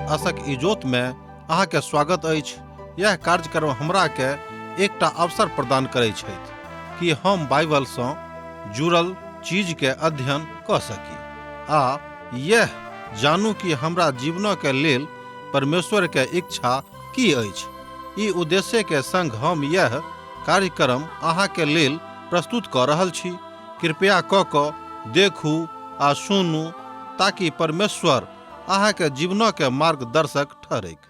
आशक इजोत में अहाँ के स्वागत अछि। यह कार्यक्रम हमरा के एकटा अवसर प्रदान करै छथि कि हम बाइबल सँ जुड़ल चीज के अध्ययन कऽ सकी आ यह जानू कि हमरा जीवन के लेल परमेश्वर के इच्छा की अछि। ई उद्देश्य के संग हम यह कार्यक्रम अहाँ के लेल प्रस्तुत कऽ रहल छी। कृपया कऽ कऽ देखू आ सुनू ताकि परमेश्वर अहाँ के जीवन के मार्गदर्शक ठहरैक।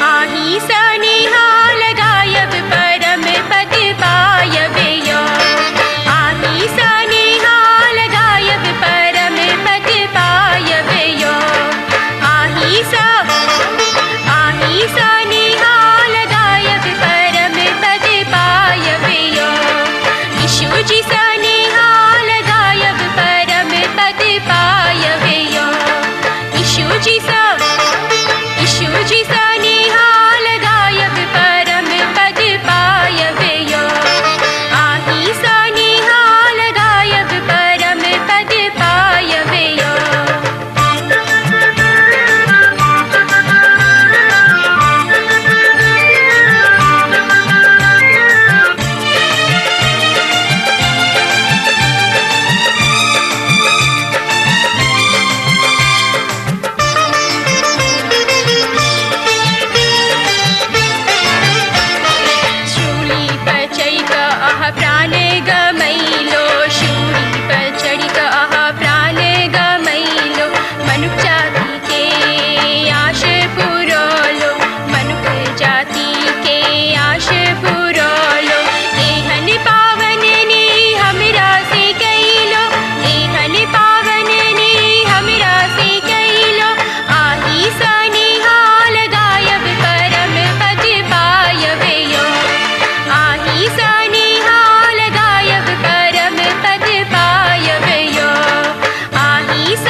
आही सनिहाल गायब परम पद पायब यो। आही सनिहाल गायब परम पद पायब यो। आही स आही सनिहाल गायब परम पद पायब यो। यीशु जी सनिहाल गायब परम पद पायब यो। यीशु जी स यीशु जी सनिहाल गायब परम पद पायब यो। आही सनिहाल गायब परम पद पायब यो। शूली पर चढ़ि कऽ अहाँ प्राण गमैलो। शूली पर चढ़ि कऽ अहाँ प्राण गमैलो। मनुख जाति के आश पुरौलो। मनुख जाति के आश पुरौलो। एहन पावन ने हमरा से कैलो। एहन पावन ने हमरा से कैलो। आही सनिहाल गायब परम पद पायब यो। आही सनिहाल गायब परम पद पायब यो। आही स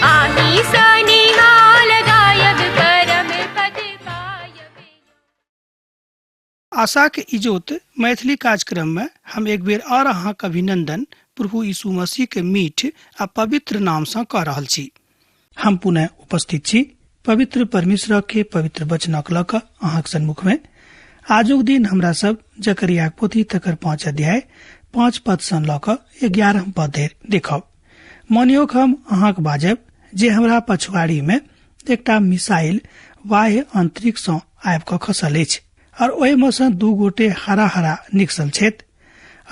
आही सनिहाल गायब परम पद पायब यो। आशाक इजोत मैथिली कार्यक्रम में हम एक बेर और अहाँक अभिनंदन प्रभु यीशु मसीह के मीठ आ पवित्र नाम सँ कऽ रहल छी। हम पुनः उपस्थित छी पवित्र परमेश्वर के पवित्र वचनक लऽ कऽ अहाँक सन्मुख में। आजुक दिन हमरा सब जकरियाक पोथी तकर 5 अध्याय 5 पद सँ लऽ कऽ 11 पद धरि देखब। मानियोक हम अहाँक बाजब जे हमरा पछुआड़ी में एकटा मिसाइल बाह्य अंतरिक्ष सँ आबि कऽ खसल अछि और ओहि में सँ 2 गोटे हरा हरा निकसल छथि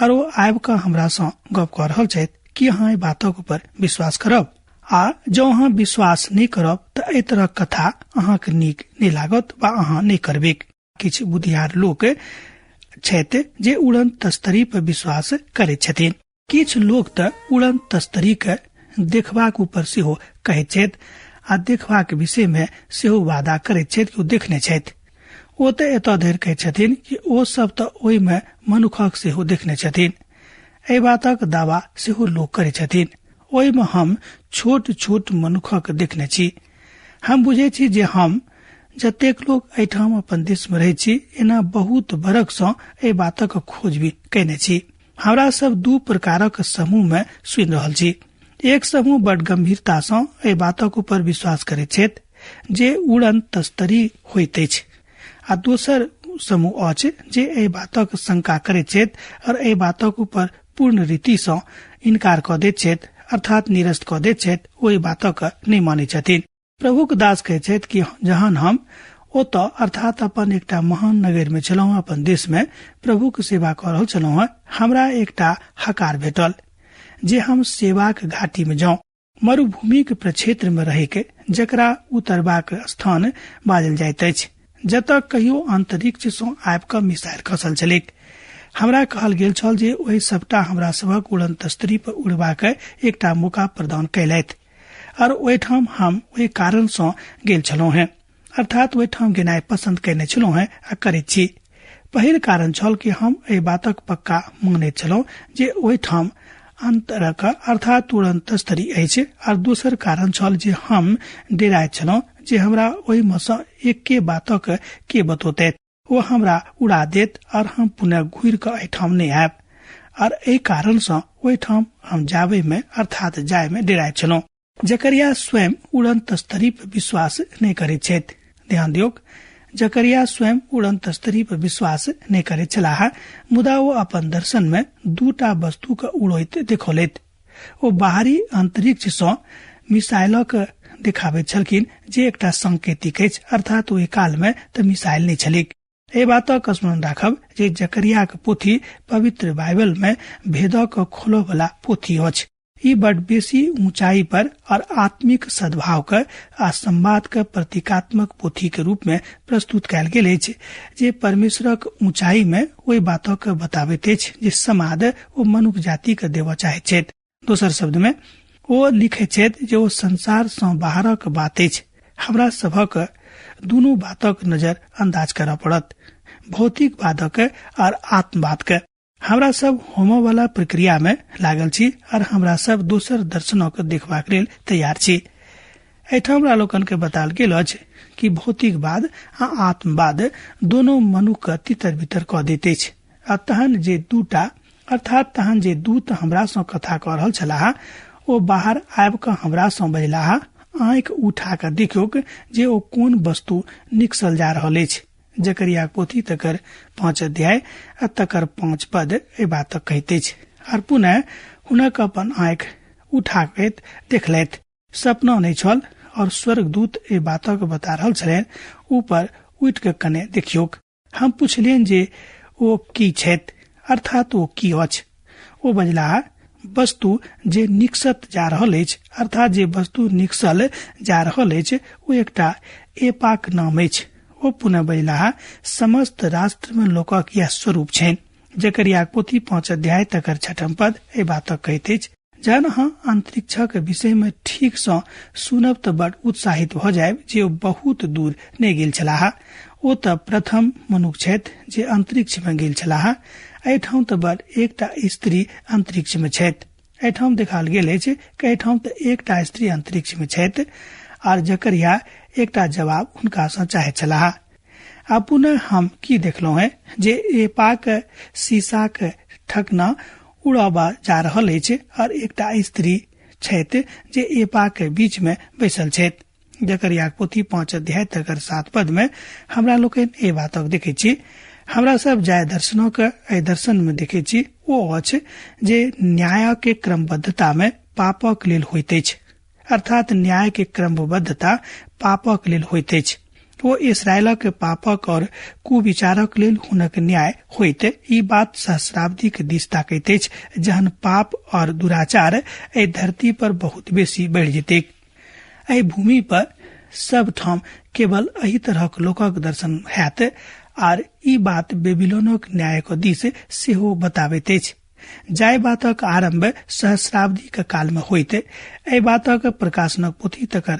और ओ आबि कऽ हमरा सँ गप कऽ रहल छथि कि अहाँ एहि बातक ऊपर विश्वास करब, आ जँ अहाँ विश्वास नहि करब तऽ एहि तरहक कथा अहाँके नीक नहि लागत वा अहाँ नहि करबैक। किछु बुधियार लोक छथि जे उड़न तस्तरी पर विश्वास करैत छथिन। किछु लोक तऽ उड़न तस्तरी के देखबाक ऊपर सेहो कहैत छथि आ देखबाक विषय में सेहो वादा करैत छथि कि ओ देखने छथि। ओ तऽ एतऽ धरि कहैत छथिन कि ओ सब तऽ ओहि में मनुखक सेहो देखने छथिन। एहि बातक दावा सेहो लोक करैत छथिन। ओहि में हम छोट छोट मनुखक देखने छी। हम बुझै छी जे हम जतेक लोक एहिठाम अपन देश में रहै छी एना बहुत बरख सँ एहि बातक खोजबीन कयने छी। हमरा सब 2 प्रकारक समूह में सुनि रहल छी। एक समूह बड गंभीरता सँ एहि बातक ऊपर विश्वास करैत छथि जे उड़न तस्तरी होइत अछि, आ दोसर समूह अछि जे एहि बातक शंका करैत छथि और एहि बातक ऊपर पूर्ण रीति सँ इनकार कऽ दैत छथि, अर्थात निरस्त कऽ दैत छथि, ओहि बातक नहि मानै छथिन। प्रभुक दास कहैत छथि कि जहन हम ओतऽ अर्थात अपन एकटा महान नगर में छलहुँ, अपन देश में प्रभुक सेवा कऽ रहल छलहुँ, हमरा एकटा हकार भेटल जे हम सेवाक घाटी में जाउं, मरुभूमिक प्रक्षेत्र में रहैके, जकरा उतरबाक स्थान बाजल जाइत अछि, जतऽ कहियो अंतरिक्ष सँ आबि कऽ मिसाइल खसल छलैक। हमरा कहल गेल छल जे ओहि सबटा हमरा सभक उड़न तस्तरी पर उड़बाक एकटा मौका प्रदान कयलथि। और ओहिठाम हम ओहि कारण सँ गेल छलहुँ हेँ, अर्थात ओहिठाम गेनाइ पसंद कयने छलहुँ हेँ आ करैत छी। पहिल कारण छल कि हम एहि बातक पक्का मानैत छलहुँ जे ओहिठाम अंतरक अर्थात तुरंत स्तरी अछि, और दोसर कारण छल जे हम डेराइत छलहुँ जे हमरा ओहिमे सँ एके बातक के बतौतैत, ओ हमरा उड़ा देत और हम पुनः घुरि कऽ एहिठाम नहि आयब, और एहि कारण सँ ओहिठाम हम जाबे में अर्थात जाय में डेराइत छलहुँ। जकरिया स्वयं उड़न तस्तरी पर विश्वास नहि करैत छथि। ध्यान दियौक, जकरिया स्वयं उड़न तस्तरी पर विश्वास नहि करैत छलाह, मुदा ओ अपन दर्शन में दूटा वस्तु के उड़ैत देखौलथि। ओ बाहरी अंतरिक्ष सँ मिसाइलक देखाबैत छलखिन जे एकटा सांकेतिक अछि, अर्थात ओहि काल में तऽ मिसाइल नहि छलैक। एहि बातक स्मरण राखब जे जकरियाक पोथी पवित्र बाइबल में भेदक खोलऽ वाला पोथी अछि। ई बड बेसी ऊंचाई पर और आत्मिक सद्भाव के आ संवाद के प्रतीकात्मक पोथी के रूप में प्रस्तुत कयल गेल अछि, जे परमेश्वरक ऊंचाई में ओहि बातक बताबैत अछि जे समाद ओ मनुख जाति के देबऽ चाहैत छथि। दोसर शब्द में ओ लिखैत छथि जे ओ संसार सँ बाहरक बात अछि। हमरा सभक दुनू बातक नजर अंदाज करऽ पड़त, भौतिक वादक और आत्मवाद के। हमरा सब होमऽ वाला प्रक्रिया में लागल छी और हमरा सब दोसर दर्शनक देखबाक लेल तैयार छी। एहिठाम हमरा लोकनि के बतायल गेल अछि कि भौतिकवाद आ आत्मवाद दोनों मनुख के तितर बितर कऽ दैत अछि, आ तहन जे दूटा अर्थात तहन जे दूत हमरा सँ कथा कऽ रहल छलाह ओ बाहर आबि कऽ हमरा सँ बजलाह, आँखि उठा कऽ देखियौक जे ओ कोन वस्तु निकसल जा रहल अछि। जकरिया पोथी तकर 5 अध्याय आ तकर 5 पद एहि बातक कहैत अछि। आर पुनः हुनक अपन आँखि उठा कऽ देखलथि, सपना नहि छल, और स्वर्गदूत एहि बातक बता रहल छलनि, ऊपर उठि कऽ कने देखियौक। हम पुछलियनि जे ओ की छथि, अर्थात ओ की अछि। ओ बजलाह, वस्तु जे निकसत जा रहल अछि, अर्थात जे वस्तु निकसल जा रहल अछि ओ एकटा एपाक नाम अछि। ओ पुनः बजलाह, समस्त राष्ट्र में लोकक यह स्वरूप छनि। जकरिया पोथी 5 अध्याय तकर 6 पद एहि बातक कहैत अछि। जहन अहाँ अंतरिक्षक विषय में ठीक सँ सुनब तऽ बड़ उत्साहित भऽ जायब जे ओ बहुत दूर नहि गेल छलाह। ओ तऽ प्रथम मनुख छथि जे अंतरिक्ष में गेल छलाह। एहिठाम तऽ बड़ एकटा स्त्री अंतरिक्ष में छथि। एहिठाम देखाओल गेल अछि कि एहिठाम तऽ एकटा स्त्री अंतरिक्ष में छथि, आर जकरिया एकटा जवाब हुनका सँ चाहैत छलाह। आ पुनः हम की देखलहुँ हैं जे एपाक शीशाक ठकना उड़बा जा रहल अछि और एकटा स्त्री छथि जे एपाक बीच में बैसल छथि। जकरियाक पोथी 5 अध्याय तकर 7 पद में हमरा लोकनि एहि बातक देखैत छी। हमरा सब जाय दर्शनक एहि दर्शन में देखैत छी ओ अछि जे न्याय के क्रमबद्धता में पापक लेल होइत अछि, अर्थात न्याय के क्रमबद्धता पापक लेल होइत अछि। ओ इसरायलक पापक और कुविचारक लेल हुनक न्याय होइत ई बात सहस्राब्दीक दिस ताकैत अछि, जहन पाप और दुराचार एहि धरती पर बहुत बेसी बढ़ि जेतैक। एहि भूमि पर सब ठाम केवल एहि तरहक लोकक दर्शन हैत, आर ई बात बेबीलोनक न्यायक दिस सेहो बताबैत अछि। जाहि बातक आरंभ सहस्राब्दीक काल में होइत, एहि बातक प्रकाशनक पोथी तकर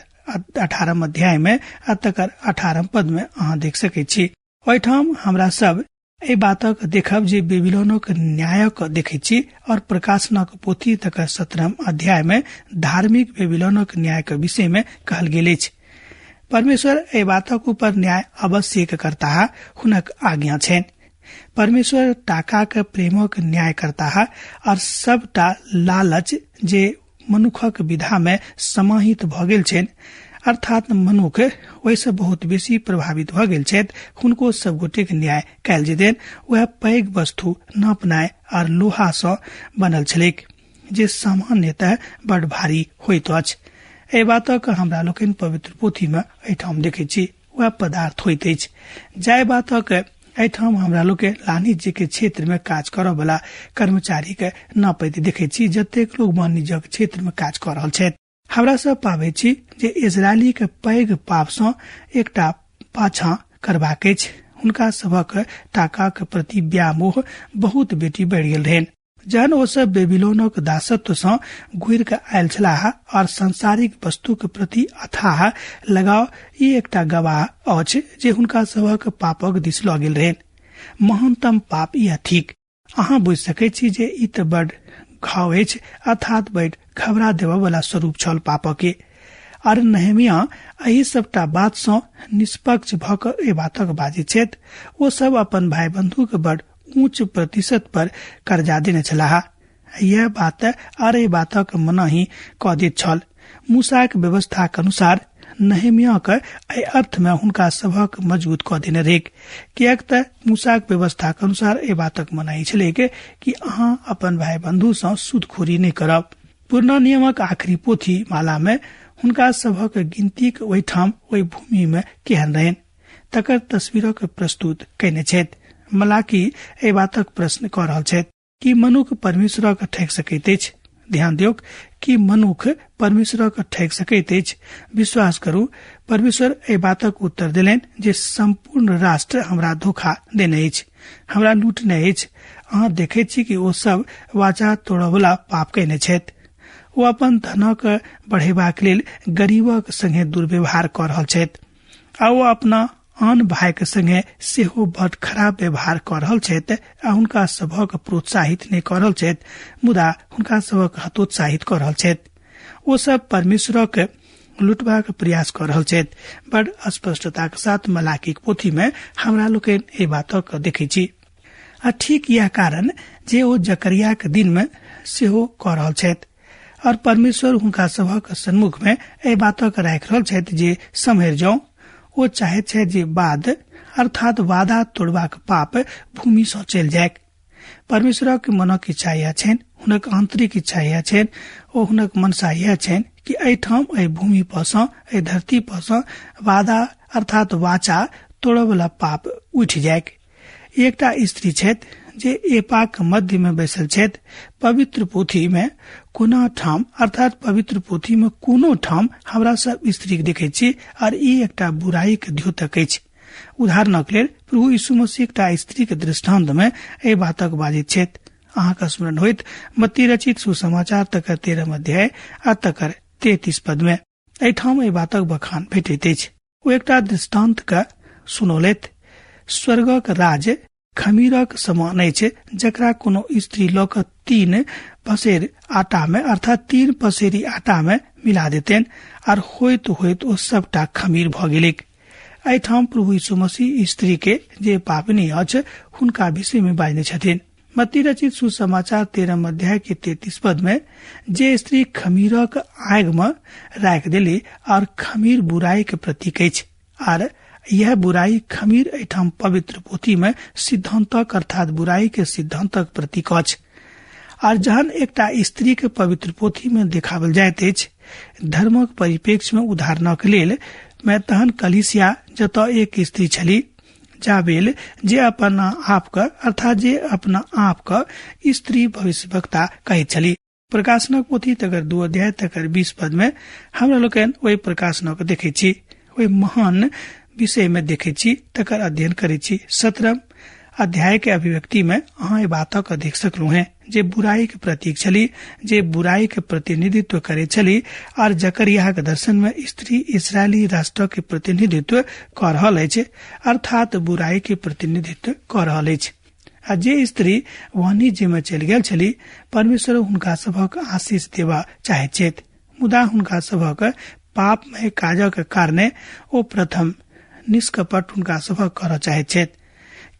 18 अध्याय में आ तकर 18 पद में अहाँ देख सकैत छी। ओहिठाम हमरा सब एहि बातक देखब जे बेबीलोनक न्यायक देखैत छी और प्रकाशनक पोथी तकर 17 अध्याय में धार्मिक बेबीलोनक न्यायक विषय में कहल गेल अछि। परमेश्वर एहि बातक ऊपर न्याय अवश्य करताह, हुनक आज्ञा छनि। परमेश्वर टाकाक प्रेमक न्याय करताह और सबटा लालच जे मनुखक विधा में समाहित भऽ गेल छनि, अर्थात मनुख ओहिसँ बहुत बेसी प्रभावित भऽ गेल छथि, हुनको सब गोटेक न्याय कयल जेतनि। वएह पैघ वस्तु नापनाइ आर लोहा सँ बनल छलैक जे सामान्यतः बड़ भारी होइत अछि। एहि बातक हमरा लोकनि पवित्र पोथी में एहिठाम देखैत छी। वएह पदार्थ होइत अछि जाहि बातक एहिठाम हमरा लोक वाणिज्य के क्षेत्र में काज करऽ वाला कर्मचारी के नापैत देखैत छी, जतेक लोग वाणिज्यक क्षेत्र में काज कऽ रहल छथि। हमरा सब पाबैत छी जे इजरायली के पैघ पाप सँ एकटा पाछाँ करबाक अछि। हुनका सभक टाकाक प्रति व्यामोह बहुत बेटी बढ़ि गेल रहनि। जहन ओ सब बेबीलोनक दासत्व सँ घुरि कऽ आयल छलाह और सांसारिक वस्तुक प्रति अथाह लगाव ई एकटा गवाह अछि जे हुनका सभक पापक दिस लऽ गेल रहनि। महानतम पाप इएह थिक। अहाँ बुझि सकैत छी जे ई तऽ बड घाव अछि, अर्थात बड घबरा देबऽ वाला स्वरूप छल पापक के। आर नहेमिया एहि सबटा बात सँ निष्पक्ष भऽ कऽ एहि बातक बाजैत छथि। ओ सब अपन भाई बंधु के बड ऊंच प्रतिशत पर कर्जा देने छलाह। यह बात आर एहि बातक मनाही कऽ दैत छल। मूसाक व्यवस्थाक अनुसार नहेमियाक एहि अर्थ मे हुनका सभक मजबूत कऽ देने रहैक, किएक तऽ मूसाक व्यवस्थाक अनुसार एहि बातक मनाही छलैक कि अहाँ अपन भाई बंधु सँ सूदखोरी नहि करब। पुरना नियमक आखिरी पोथी माला मे हुनका सभक गिनतीक ओहिठाम ओहि भूमि मे केहन रहनि तकर तस्वीरक प्रस्तुत कयने छथि। मलाकी एहि बातक प्रश्न कऽ रहल छथि कि मनुख परमेश्वरक ठकि सकैत अछि। ध्यान दियौक कि मनुख परमेश्वरक ठकि सकैत अछि। विश्वास करू, परमेश्वर एहि बातक उत्तर देलनि जे सम्पूर्ण राष्ट्र हमरा धोखा देने अछि, हमरा लूटने अछि। अहाँ देखैत छी कि ओ सब वाचा तोड़यवला पाप कयने छथि। ओ अपन धनक बढ़ेबाक लेल गरीबक संगे दुर्व्यवहार कऽ रहल छथि आ ओ अपना आन भाइक संगे सेहो बड खराब व्यवहार कऽ रहल छथि आ हुनका सभक प्रोत्साहित नहि कऽ रहल छथि, मुदा हुनका सभक हतोत्साहित कऽ रहल छथि। ओ सब परमेश्वरक लुटबाक प्रयास कऽ रहल छथि। बड स्पष्टताक साथ मलाकीक पोथी मे हमरा लोकनि एहि बातक देखै छी आ ठीक यैह कारण जे ओ जकरियाक दिन मे सेहो कऽ रहल छथि और परमेश्वर हुनका सभक सन्मुख मे एहि बातक राखि रहल छथि जे सम्हरि जाउ। ओ चाहैत छथि जे बाद अर्थात वादा तोड़बाक पाप भूमि सँ चलि जाय। परमेश्वरक मनक इच्छा यैह छनि, हुनक आंतरिक इच्छा यैह छनि, ओ हुनक मनसा यैह छनि कि एहिठाम एहि भूमि पर सँ, एहि धरती पर सँ वादा अर्थात वाचा तोड़यवला पाप उठि जाय। एकटा स्त्री छथि जे एपाक मध्य में बैसल छथि। पवित्र पोथी में कोना ठाम अर्थात पवित्र पोथी में कोनो ठाम हमरा सब स्त्री के देखै छी और ई एकटा बुराई के द्योतक अछि। उदाहरणक लेल प्रभु यीशु मसीह एकटा स्त्री के दृष्टांत में एहि बातक बाजैत छथि। अहाँके स्मरण होइत मत्ती रचित सुसमाचार तकर 13 अध्याय आ तकर 33 पद में एहिठाम एहि बातक बखान भेटैत अछि। ओ एकटा दृष्टांत के सुनौलथि। स्वर्गक राज खमीरक समान अछि जकरा कोनो स्त्री लऽ कऽ 3 पसेर आटा में अर्थात 3 पसेरी आटा में मिला देतनि आर होइत होइत ओ सबटा खमीर भऽ गेलैक। एहिठाम प्रभु यीशु मसीह स्त्री के जे पापिनी अछि हुनका विषय में बाजने छथिन। मत्ती रचित सुसमाचार 13 अध्याय के 33 पद में जे स्त्री खमीरक आग में राखि देली और खमीर बुराई के प्रतीक अछि आर यह बुराई खमीर एहिठाम पवित्र पोथी में सिद्धांतक अर्थात बुराई के सिद्धांतक प्रतीक अछि। आर जहन एकटा स्त्री के पवित्र पोथी में देखावल जाइत अछि धर्मक परिप्रेक्ष्य में उदाहरणक लेल में तहन कलीसिया जतऽ एक स्त्री छली जाबेल जे अपना आप के अर्थात जे अपना आप के स्त्री भविष्यवक्ता कहैत छली। प्रकाशनक पोथी तकर 2 अध्याय तकर 20 पद में हमरा लोकनि ओहि प्रकाशनक देखै छी, ओहि महान विषय में देखै छी, तकर अध्ययन करै छी। 17 अध्याय के अभिव्यक्ति में अहाँ एहि बातक देख सकलहुँ हैं जे बुराई के प्रतीक छली, जे बुराई के प्रतिनिधित्व करे छली और जकरिया के दर्शन में स्त्री इसराइली राष्ट्र के प्रतिनिधित्व कऽ रहल अछि, अर्थात बुराई के प्रतिनिधित्व कऽ रहल अछि। आ जे स्त्री वाणिज्य में चलि गेल छली परमेश्वर हुनका सभक आशीष देबा चाहैत छथि, मुदा हुनका सभक पापमय काजक कारणे ओ प्रथम निष्कपट हुनका सभक करऽ चाहैत छथि,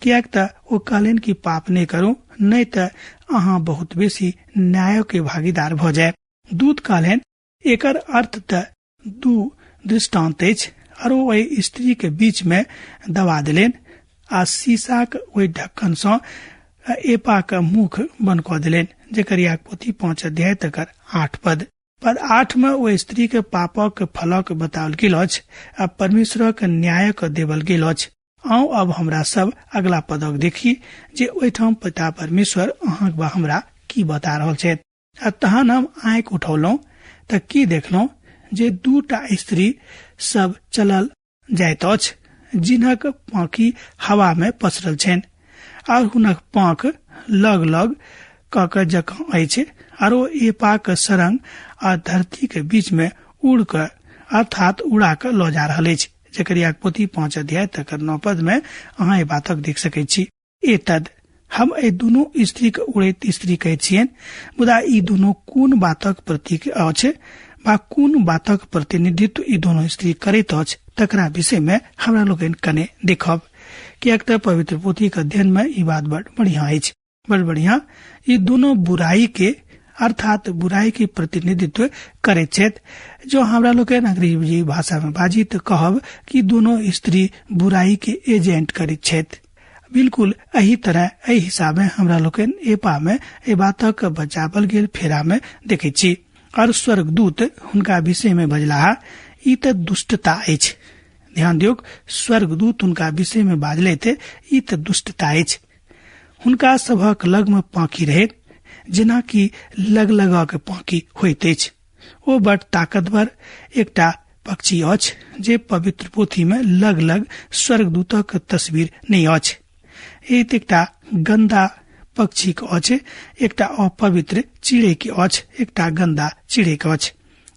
किएक तऽ ओ कहलनि कि पाप नहि करू, नहि तऽ अहाँ बहुत बेसी न्याय के भागीदार भऽ जायब। दूत कहलनि एकर अर्थ तऽ 2 दृष्टांत अछि और ओ ओहि स्त्री के बीच में दबा देलनि आ शीशाक ओहि ढक्कन सँ एपाक मुख बंद कऽ देलनि। जकरियाक पोथी 5 अध्याय तकर 8 पद। पद 8 में ओ स्त्री के पापक फलक बताओल गेल अछि आ परमेश्वरक न्यायक देवल गेल अछि। आउ अब हमरा सब अगला पदक देखी जे ओहिठाम पिता परमेश्वर अहाँक बा हमरा की बता रहल छथि। आ तहन हम आँखि उठौलहुँ तऽ की देखलहुँ जे 2 स्त्री सब चलल जाइत अछि जिनक पाँखि हवा में पसरल छनि और हुनक पाँख लग लग कऽ जकाँ अछि आरो एपाक सरंग आ धरती के बीच में उड़ कऽ अर्थात उड़ा कऽ लऽ जा रहल अछि। जकरियाक पोथी 5 अध्याय तकर 9 पद में अहाँ एहि बातक देख सकैत छी। एतद हम एहि दुनू स्त्री के उड़ैत स्त्री कहैत छियनि, मुदा ई दुनू कोन बातक प्रतीक अछि वा कोन बातक प्रतिनिधित्व ई दुनू स्त्री करैत अछि तकरा विषय में हमरा लोकनि कने देखब, किएक तऽ पवित्र पोथीक अध्ययन में ई बात बड़ बढ़िया अछि, बड़ बढ़िया। ई दुनू बुराई के अर्थात बुराई के प्रतिनिधित्व करैत छथि। जो हमरा लोकनि अंग्रेजी भाषा में बाजी तऽ कहब कि दुनू स्त्री बुराई के एजेंट करैत छथि। बिल्कुल एही तरह एहि हिसाब में हमरा लोकनि एपा में एहि बातक बचावल गेल फेरा में देखैत छी। और स्वर्गदूत हुनका विषय में बजलाह, ई तऽ दुष्टता अछि। ध्यान दियौक, स्वर्गदूत हुनका विषय में बाजलथि, ई तऽ दुष्टता अछि। हुनका सभक लग में पाँखि रहै, जेनाकि लग लगक पाँखि होइत अछि। ओ बड़ ताकतवर एकटा पक्षी अछि जे पवित्र पोथी में लग लग स्वर्गदूतक तस्वीर नहि अछि। एकटा गंदा पक्षी के अछि, एकटा अपवित्र चिड़ै के अछि, एकटा गंदा चिड़ै के अछि।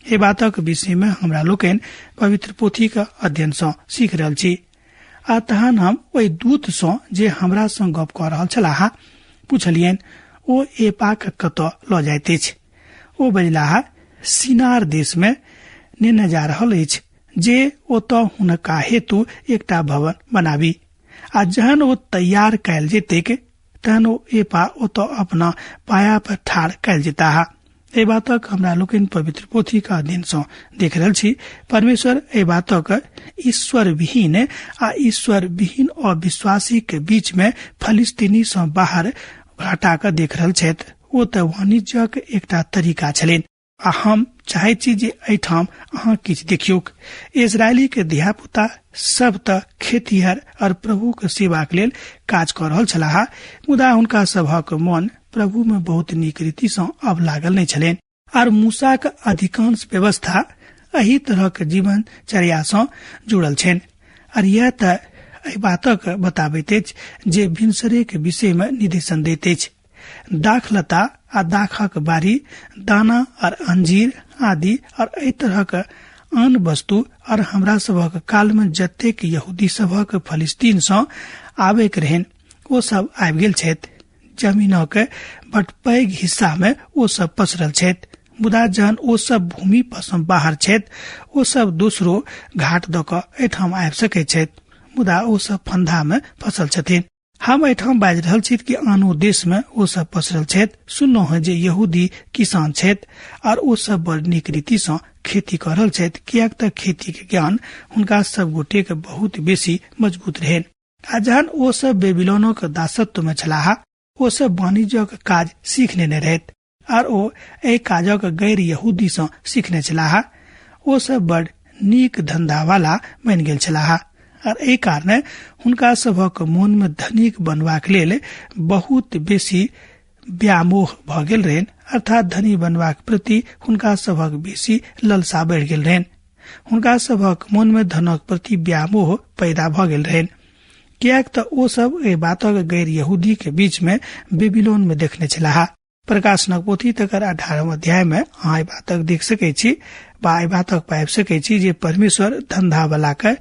एहि बातक विषय में हमरा लोकनि पवित्र पोथी के अध्ययन सँ सीख रहल छी। आ तहन हम ओहि दूत सँ जे हमरा सँ गप कऽ रहल छलाह पुछलियनि, ओ एपाक कतऽ लऽ जाइत अछि? ओ बजलाह, सिनार देश में नेने जा रहल अछि, जे ओतऽ हुनका हेतु एकटा भवन बनाबी। आ जहन ओ तैयार कयल जेतैक तहन ओ एपा ओतऽ अपना पाया पर ठाढ़ कयल जेताह। एहि बातक हमरा लोकनि पवित्र पोथी के अध्ययन सँ देख रहल छी। परमेश्वर एहि बातक ईश्वर विहीन आ ईश्वर विहीन अविश्वासी के बीच में फलिस्तीनी सँ बाहर हटा कऽ देख रहल छथि। ओ तऽ वाणिज्यक एकटा तरीका छलनि। आ हम चाहैत छी जे एहिठाम अहाँ किछु देखियौक। इजरायली के धियापुता सब तऽ खेतिहर और प्रभु के सेवा के लेल काज कऽ रहल छलाह, मुदा हुनका सभक मन प्रभु में बहुत नीक रीति सँ अब लागल नहि छलनि। आर मूसाक अधिकांश व्यवस्था एहि तरहक जीवनचर्या सँ जुड़ल छनि। आर यह तऽ एहि बातक बताबैत अछि जे भिनसरे के विषय में निर्देशन दैत अछि। दाखलता आ दाखक बारी, दाना और अंजीर आदि और एहि तरहक आन वस्तु और हमरा सभक काल में जतेक यहूदी सभक फलिस्तीन सँ आबैक रहनि ओ सब आबि गेल छथि। जमीनक बड पैघ हिस्सा में ओ सब पसरल छथि, मुदा जहन ओ सब भूमि पर सँ बाहर छथि ओ सब दोसरो घाट दऽ कऽ एहिठाम आबि सकैत छथि, मुदा ओ सब फंदा में फंसल छथिन। हम एहिठाम बाजि रहल छी कि आनो देश में ओ सब पसरल छथि। सुनलहुँ हेँ जे यहूदी किसान छथि और ओ सब बड़ नीक रीति सँ खेती कऽ रहल छथि, किएक तऽ खेती के ज्ञान हुनका सब गोटे के बहुत बेसी मजबूत रहनि। आ जहन ओ सब बेबीलोनक दासत्व में छलाह ओ सब वाणिज्यक काज सीख लेने रहथि आर ओ एहि काजक गैर यहूदी सँ सीखने छलाह। ओ सब बड़ नीक धंधा वाला बनि गेल छलाह आर एहि कारणे हुनका सभक मोन में धनिक बनबाक लेल बहुत बेसी व्यामोह भऽ गेल रहनि, अर्थात धनी बनबाक प्रति हुनका सभक बेसी ललसा बढ़ि गेल रहनि। हुनका सभक मोन में धनक प्रति व्यामोह पैदा भऽ गेल रहनि, किएक तऽ ओ सब एहि बातक गैर यहूदी के बीच में बेबीलोन में देखने छलाह। प्रकाशनक पोथी तकर 18 अध्याय में अहाँ एहि बातक देख सकैत छी वा एहि बातक पाबि सकैत छी जे परमेश्वर धंधा वाला के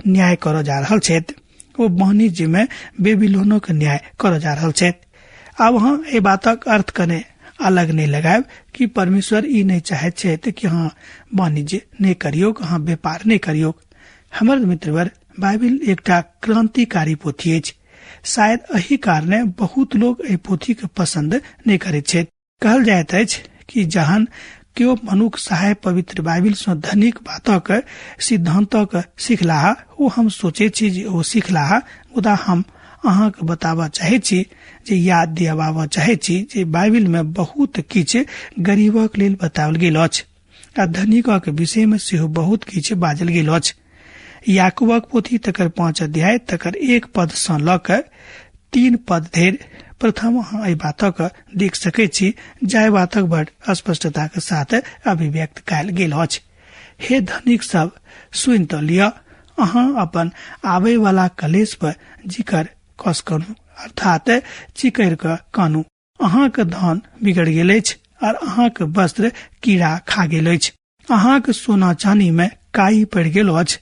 न्याय करऽ जा रहल छथि। ओ वाणिज्य में बेबीलोनक न्याय करऽ जा रहल छथि। आब अहाँ एहि बातक अर्थ कने अलग नहि लगायब कि परमेश्वर ई नहि चाहैत छथि कि अहाँ वाणिज्य नहि करियौक, अहाँ व्यापार नहि करियौक। हमर मित्रवर, बाइबिल एकटा क्रांतिकारी पोथी अछि। शायद एहि कारणे बहुत लोग एहि पोथी के पसंद नहि करैत छथि। कहल जाइत अछि कि जहन केओ मनुख सहाय पवित्र बाइबिल सँ धनिक बातक सिद्धांतक सिखलाह, ओ हम सोचैत छी जे ओ सिखलाह, मुदा हम अहाँके बताबऽ चाहैत छी जे याद दियाबऽ चाहैत छी जे बाइबिल में बहुत किछु गरीबक लेल बताओल गेल अछि आ धनिकक विषय में सेहो बहुत किछु बाजल गेल अछि। याकूबक पोथी तकर 5 अध्याय तकर 1 पद सँ लऽ कऽ 3 पद धरि प्रथम अहाँ एहि बातक देख सकैत छी, जाहि बातक बड़ स्पष्टता के साथ अभिव्यक्त कयल गेल अछि। हे धनिक सब, सुनि तऽ लिअ, अहाँ अपन आबय वाला कलेश पर जिकर कस करू, अर्थात चिकरि कऽ कानू। अहाँक धन बिगड़ गेल अछि और अहाँक वस्त्र कीड़ा खा गेल अछि। अहाँक सोना चानी में काई पड़ि गेल अछि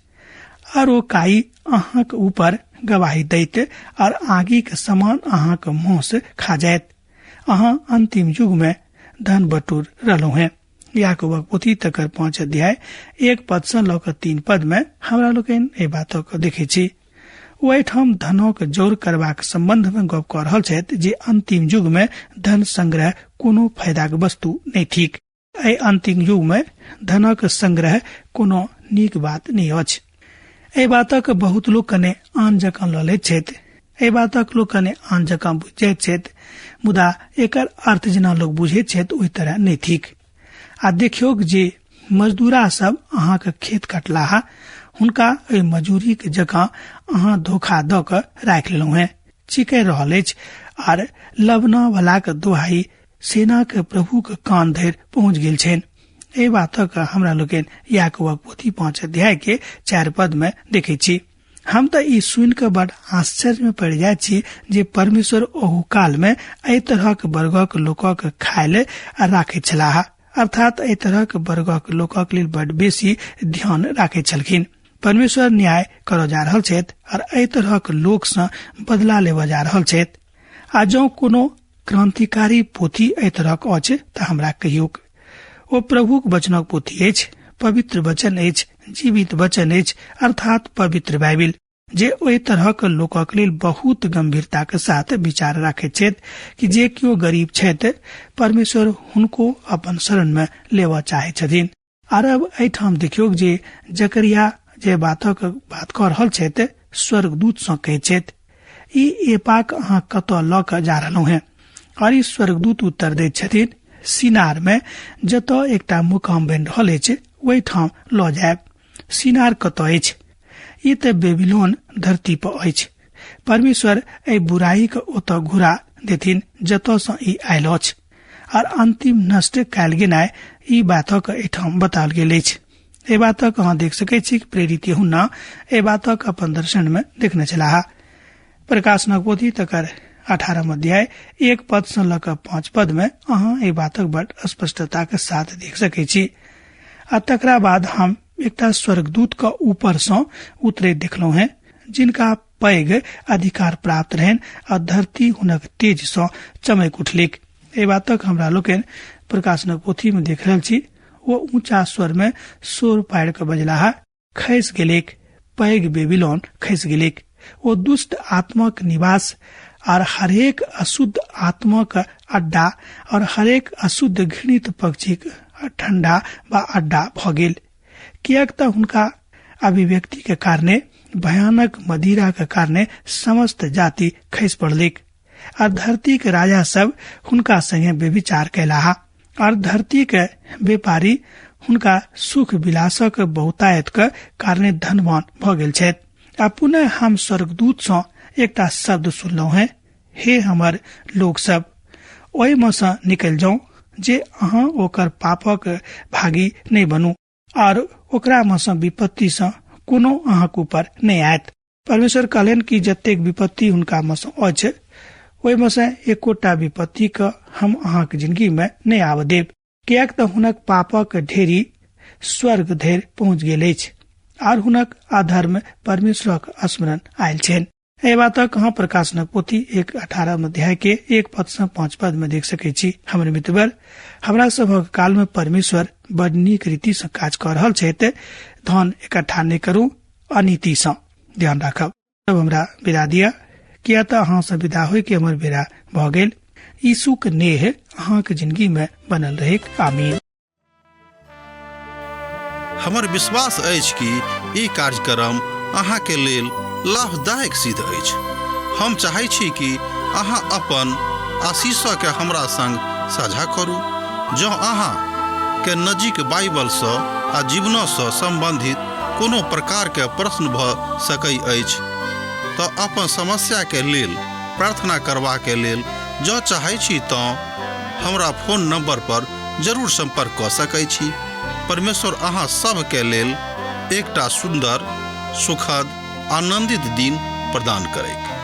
और ओ काई अहाँक ऊपर गवाही दैत और आगि के समान अहाँक मुंह से खा जायत। अहाँ अंतिम युग में धन बटूर रहलहुँ हैं। याकूबक पोथी तकर 5 अध्याय 1 पद सँ लऽ कऽ 3 पद में हमरा लोकनि एहि बातक देखै छी। ओ एहिठाम धनक जोर करबाक संबंध में गप कऽ रहल छथि जे अंतिम युग में धन संग्रह कोनो फायदाक वस्तु नहि थिक। एहि अंतिम युग में धनक संग्रह कोनो नीक बात नहि अछि। एहि बातक बहुत लोक कने आन जकाँ लऽ लैत छथि, एहि बातक लोक कने आन जकाँ बुझि जाइत छथि, मुदा एकर अर्थ जेना लोक बुझैत छथि ओहि तरह नहि थिक। आ देखियौक जे मजदूरा सब अहाँक खेत कटलाहा, हुनका एहि मजूरीक जकाँ अहाँ धोखा दऽ कऽ राखि लेलहुँ हेँ। चिकरि रहल अछि आर लवना वलाक दोहाई सेनाक प्रभुक कान धरि पहुँच गेल छनि। एहि बातक हमरा लोकनि याकूबक पोथी 5 अध्याय के 4 पद में देखै छी। हम तऽ ई सुनि कऽ बड़ आश्चर्य में पड़ि जाइत छी जे परमेश्वर ओहू काल में एहि तरहक वर्गक लोकक खाय ले राखैत छलाह, अर्थात एहि तरहक वर्गक लोकक लेल बड़ बेसी ध्यान राखैत छलखिन। परमेश्वर न्याय करऽ जा रहल छथि और एहि तरहक लोक सँ बदला लेबऽ जा रहल छथि। आ जँ कोनो क्रांतिकारी पोथी एहि तरहक अछि तऽ हमरा कहियौक। ओ प्रभुक वचनक पोथी अछि, पवित्र वचन अछि, जीवित वचन अछि, अर्थात पवित्र बाइबिल, जे ओहि तरहक लोकक लेल बहुत गंभीरताक साथ विचार राखैत छथि कि जे केओ गरीब छथि परमेश्वर हुनको अपन शरण में लेबऽ चाहैत छथिन। आर अब एहिठाम देखियौक जे जकरिया जे बातक बात कऽ रहल छथि स्वर्गदूत सँ कहैत छथि, ई एपाक अहाँ कतऽ लऽ कऽ जा रहलहुँ हेँ? और ई स्वर्गदूत उत्तर दैत छथिन, सिनार में जतऽ एकटा मुकाम बनि रहल अछि ओहिठाम लऽ जायब। सिनार कतऽ अछि? ई तऽ बेबीलोन धरती पर अछि। परमेश्वर एहि बुराई के ओतऽ घुरा देथिन जतऽ सँ ई आयल अछि और अंतिम नष्ट कयल गेनाइ ई बातक एहिठाम बताओल गेल अछि। एहि बातक अहाँ देख सकैत छी कि प्रेरित यूहन्ना एहि बातक अपन दर्शन में देखने छलाह। प्रकाशनक पोथी तकर 18 अध्याय 1 पद सँ लऽ कऽ 5 पद में अहाँ एहि बातक बड़ स्पष्टता के साथ देख सकैत छी। आ तकरा बाद हम एकटा स्वर्गदूत के ऊपर सँ उतरैत देखलहुँ हेँ, जिनका पैघ अधिकार प्राप्त रहनि आ धरती हुनक तेज सँ चमकि उठलिक। एहि बातक हमरा लोकनि प्रकाशनक पोथी में देख रहल छी। ओ ऊंचा स्वर में शोर पाड़ि कऽ बजलाह, खसि गेलैक, पैघ बेबीलोन खसि गेलैक। ओ दुष्ट आत्माक निवास और हरेक अशुद्ध आत्माक अड्डा और हरेक अशुद्ध घृणित पक्षीक ठंडा वा अड्डा भऽ गेल, किएक तऽ हुनका अभिव्यक्ति के कारणे भयानक मदिरा के कारणे समस्त जाति खसि पड़लैक और धरती के राजा सब हुनका संगे व्यभिचार कयलाह और धरती के व्यापारी हुनका सुख विलासक बहुतायत के कारणे धनवान भऽ गेल छथि। आ पुनः हम स्वर्गदूत सँ एकटा शब्द सुनलहुँ हेँ, हे हमर लोक सब, ओहि मे सँ निकलि जाउ जे अहाँ ओकर पापक भागी नहि बनू और ओकरा मे सँ विपत्ति सँ कोनो अहाँक ऊपर नहि आयत। परमेश्वर कहलनि कि जतेक विपत्ति हुनका मे सँ अछि ओहि मे सँ एकोटा विपत्ति के हम अहाँक जिंदगी मे नहि आबऽ देब, किएक तऽ हुनक पापक ढेरी स्वर्ग धरि पहुँच गेल अछि और हुनक अधर्म परमेश्वरक स्मरण आयल छनि। एहि बातक अहाँ प्रकाशनक पोथी 1:18 अध्याय के 1 पद सँ 5 पद में देख सकै छी। हमर मित्रवर, हमरा सभक काल में परमेश्वर बड़ नीक रीति सँ काज कऽ रहल छथि। धन इकट्ठा नहि करू अनीति सँ, ध्यान राखब। अब हमरा विदा दिअ, किया तऽ अहाँ सँ विदा होय के हमर बेरा भऽ गेल। यीशुक नेह अहाँक जिंदगी में बनल रहैक। आमीन। हमर विश्वास अछि कि ई कार्यक्रम अहाँके लेल लाभदायक सिद्ध अछि। हम चाहै छी कि अहाँ अपन आशीषके हमरा संग साझा करू। जँ अहाँ के नजीक बाइबलसँ आ जीवनसँ सम्बन्धित कोनो प्रकारके प्रश्न भऽ सकै अछि तऽ अपन समस्याके लेल प्रार्थना करबाके लेल जँ चाहै छी तँ हमरा फोन नंबर पर जरूर संपर्क कऽ सकै छी। परमेश्वर अहाँ सभके लेल एकटा सुन्दर, सुखद, आनंदित दिन प्रदान करैक।